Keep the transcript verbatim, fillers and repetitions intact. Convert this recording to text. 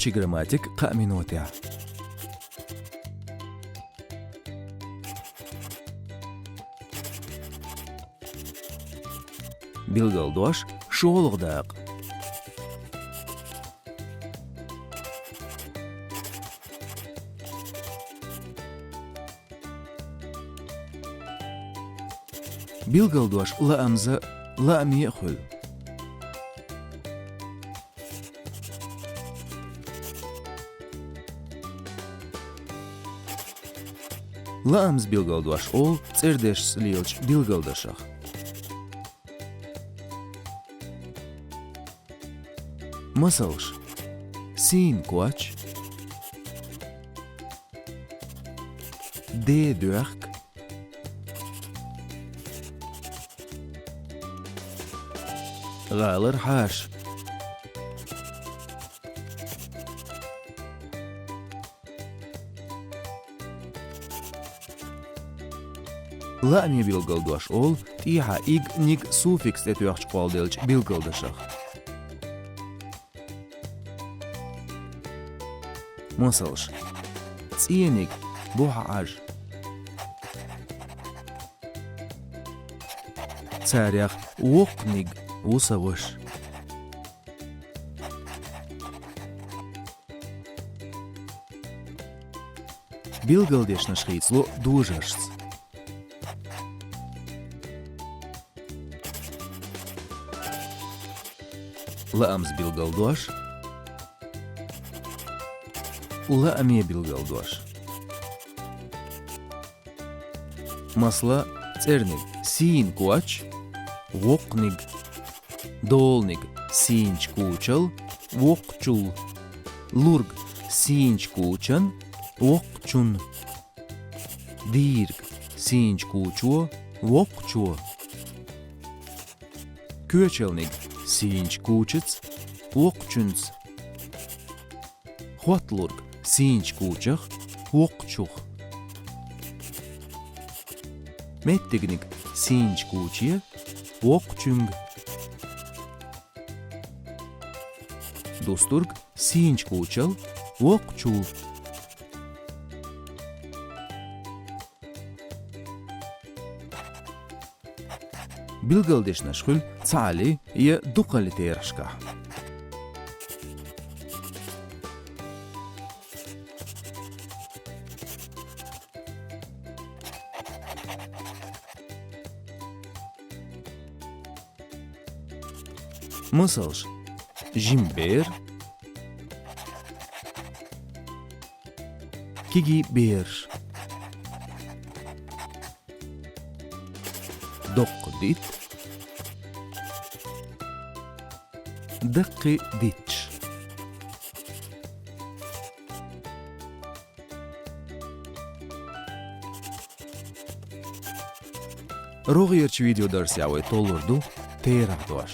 Нохчийн грамматика кхаа минотехь. Билгалдош: шолгӀа дакъа. Билгалдош лаамза, лааме а хуьлу. Лаамза билгалдош олу цӀердешца лелачу билгалдашах. Масалш: сийна коч, ден доьхка, гӀалара хьаша. Лааме билгалдош олу тӀехьа иг, ниг суффикс тӀетоьхча кхолладеллачу билгалдашах. Масалш: цӀениг, бухьа Ӏаж. Царех воккханиг, ву сан ваша. Билгалдешнаш хийцало дожаршца. Лаамза билгалдош, лааме билгалдош. Масала, цӀерниг сийна коч, воккханиг, доланиг сийначу кучал, воккхачул, лург сийначу кучан, воккхачун, дийриг сийначу кучо, воккхачо, коьчалниг сийначу кучаца, воккхачуьнца. Хотталург сийначу кучах, воккхачух. Меттигниг сийначу куче, воккхачуьнга. Дустург сийначу кучал, воккхачул. Билгалдешнаш хуьлу цхьааллин я дукхаллин терахьашкахь. Масалш: жима бер, кегий бераш. Доккха дит, даккхий дитташ. РогӀерчу видеодарсехь вай толлур ду терахьдош.